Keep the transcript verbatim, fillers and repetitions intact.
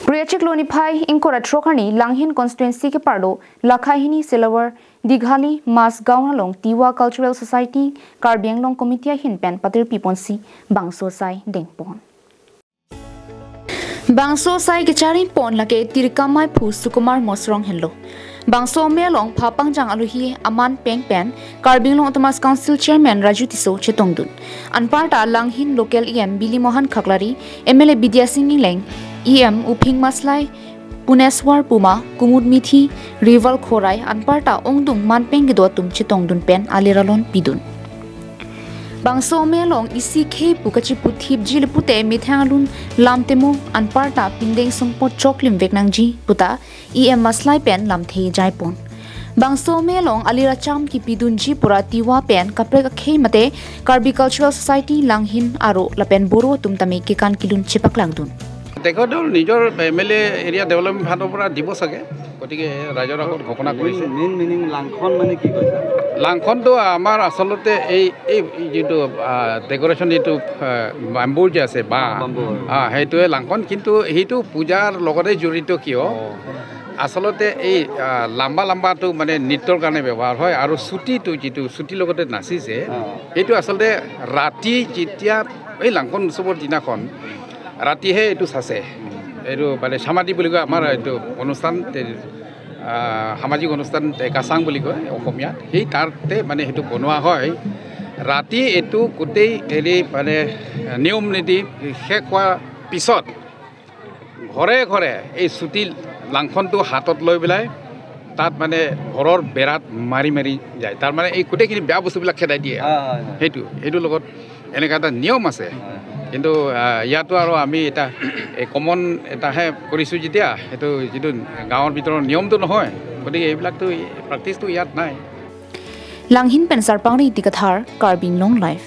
Kre-achiklo niphai ingkoi ra throk arni Langhin constituency keparlo Lakhahini Silawar Dighali Masgaon along Tiwa Cultural Society Karbi Anglong Committee ahin pen patirpi ponsi bangso asai dengpon. Bangso asai kechari pon lake Tirkamai Phu Sukumar Mosrong henlo. Bangso amei along pha pangjang alohi aman peng pen Karbi Anglong Autonomous Council Chairman Raju Tisso chetongdun. Anparta Langhin local E M Bili Mohan Khaklari, M L A Bidya Sing Engleng, E M Uphing Maslai, Puneswar Puma, Kumud Mithi, Rival Khorai, anparta ongdung manpeng kedo atum chetongdun pen alir alon pidun. Bangso amei along isi khei pu kachiputhipji le pute methang alun lamthe mo, anparta pindeng songpot choklim vek nangji puta E M Maslai pen lamthe jaipon. Bangso amei along alir acham kipidunji pura Tiwa pen kaprek akhei mate Karbi Cultural Society Langhin aro lapen Boro atum tame kekan kelun chepaklangdun. তেখেতৰ নিজৰ M L এ area development ফাণ্ডৰ পৰা দিব চাগে, গতিকে ৰাইজৰ আগত ঘোষণা কৰিছে। মেইন মিনিং লাংখন মানে কি কৈছা? লাংখনটো আমাৰ আচলতে এই এই যিটো ডেকৰেশ্যন, এইটো বেম্বুৰ যে আছে, বাঁহ, বাম্বু। আহ, সেইটোৱে লাংখন। কিন্তু সেইটো পূজাৰ লগতে জড়িত কিয়? আচলতে এই আহ, লাম্বা লাম্বাটো মানে নৃত্যৰ কাৰণে ব্যৱহাৰ হয় আৰু চুটিটো, যিটো চুটিৰ লগতে নাচিছে, অ। সেইটো আচলতে ৰাতি যেতিয়া এই লাংখন উৎসৱৰ দিনাখন ৰাতিহে এইটো চাচে। এইটো মানে চামাদি বুলি কয় আমাৰ এইটো অনুষ্ঠান, তে- আহ, সামাজিক অনুষ্ঠান টেকাচাং বুলি কয় অসমীয়াত। সেই তাতে মানে সেইটো বনোৱা হয়। ৰাতি এইটো গোটেই হেৰি মানে নিয়ম নীতি শেষ হোৱাৰ পিছত ঘৰে ঘৰে এই চুটি লাংখনটো হাতত লৈ পেলাই তাত মানে ঘৰৰ বেৰাত মাৰি মাৰি যায়। তাৰ মানে এই গোটেইখিনি বেয়া বস্তুবিলাক খেদাই দিয়ে। হয়, হয়, হয়। সেইটো, সেইটোৰ লগত এনেকুৱা এটা নিয়ম আছে। হয়, হয়। কিন্তু আহ, ইয়াতো আৰু আমি এটা এই কমন এটাহে কৰিছোঁ যেতিয়া, সেইটো যিটো গাঁৱৰ ভিতৰৰ নিয়মটো নহয়, গতিকে এইবিলাকতো, প্ৰেক্টিছটো ইয়াত নাই। Langhin pen Sarpangri Dikathar, Karbi Anglong Live.